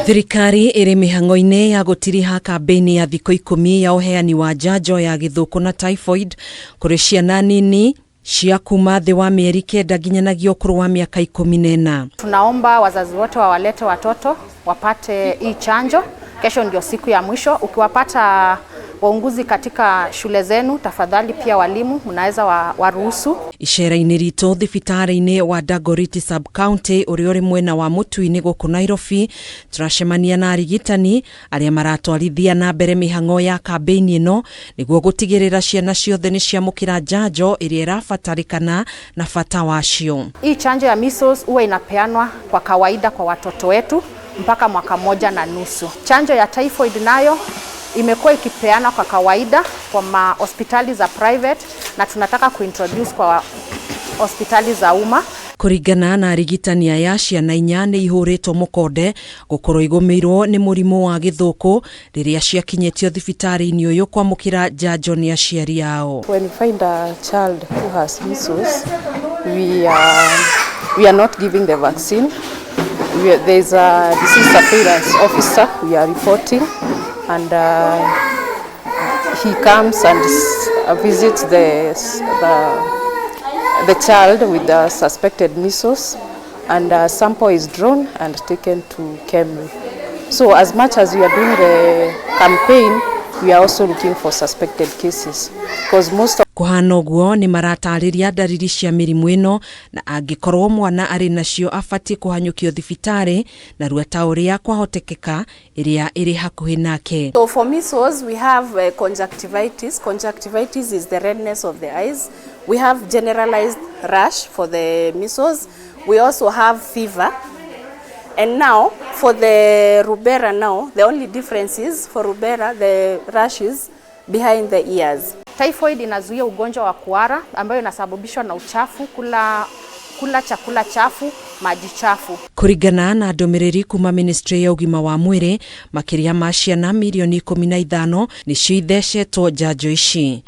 Thirikari ĩrĩ mĩhang'o-inĩ ya gũtiriha kambĩini ya thikũ ikũmi ya ũheani wa njanjo ya gĩthũkũ na typhoid kũrĩ ciana nini cia kuma thĩ wa mĩeri kenda nginyanagia ũkũrũ wa mĩaka 14. Tunaomba wazazi wote wawalete watoto wapate hii chanjo. Kesho ndio siku ya mwisho. Ukiwapata waunguzi katika shule zenu, tafadhali pia walimu mnaweza waruhusu. Icera-inĩ ritũ thibitarĩ-inĩ wa Dagoretti Sub County ũrĩa ũrĩ mwena wa Mũtui-inĩ gũkũ Nairobi, tũracemania na arigitani arĩa maratwarithia na mbere mĩhang'o ya kambĩini ĩno nĩguo gũtigĩrĩra ciana ciothe nĩ ciamũkĩra njanjo ĩrĩa ĩrabatarĩkana na bata wacio. Hii chanjo ya measles huwa inapeanwa kwa kawaida kwa watoto wetu mpaka mwaka moja na nusu. Chanjo ya typhoid nayo imekuwa ikipeanwa kwa kawaida kwa mahospitali za private na tunataka kuintroduce kwa hospitali za umma. Kũringana na arigitani aya, ciana inya nĩ ihũrĩtwo mũkonde gũkorwo igũmĩirwo nĩ mũrimũ wa gĩthũkũ rĩrĩa ciakinyĩtio thibitarĩ-inĩ ũyũ kwamũkĩra njanjo nĩ aciari ao. When we find a child who has measles, we are not giving the vaccine. There's a disease surveillance officer we are reporting, and he comes and visits the child with the suspected measles, and a sample is drawn and taken to KEMRI. So as much as we are doing the campaign, we are also looking for suspected cases because most of Kũhana ũguo nĩ maratarĩria ndariri cia mĩrimũ ĩno na angĩkorwo mwana arĩ nacio abatiĩ kũhanyũkio thibitarĩ narua ta ũrĩa kwahotekeka ĩrĩa ĩrĩ hakuhĩ nake. So for measles, we have conjunctivitis. Conjunctivitis is the redness of the eyes. We have generalized rash for the measles. We also have fever. And now, for the rubella now, the only difference is for rubella, the rash is behind the ears. Typhoid inazuia ugonjwa wa kuhara ambayo inasababishwa na uchafu, kula chakula chafu, maji chafu. Kũringana na ndũmĩrĩri kuma ministry ya ũgima wa mwĩrĩ, makĩria ma ciana mirioni 15 nĩcio ithecetwo njanjo ici.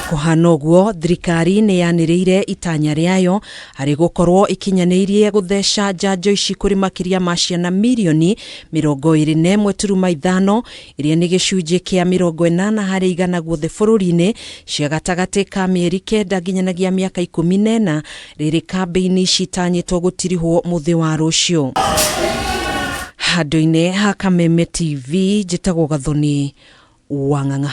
Kũhana ũguo, thirikari nĩ yanĩrĩire itanya rĩayo harĩ gũkorwo ikinyanĩirie gũtheca njanjo ici kũrĩ makĩria ma ciana mirioni 21.5, iria nĩ gĩcunjĩ kĩa 80% guothe bũrũri-inĩ, cia gatagatĩ ka mĩeri 9 nginyanagia mĩaka 14, rĩrĩ kambĩini ici itanyĩtwo gũtirihwo mũthĩ wa rũciũ. Handũ-inĩ ha Kameme TV, njĩtagwo Gathoni Wang'ang'a.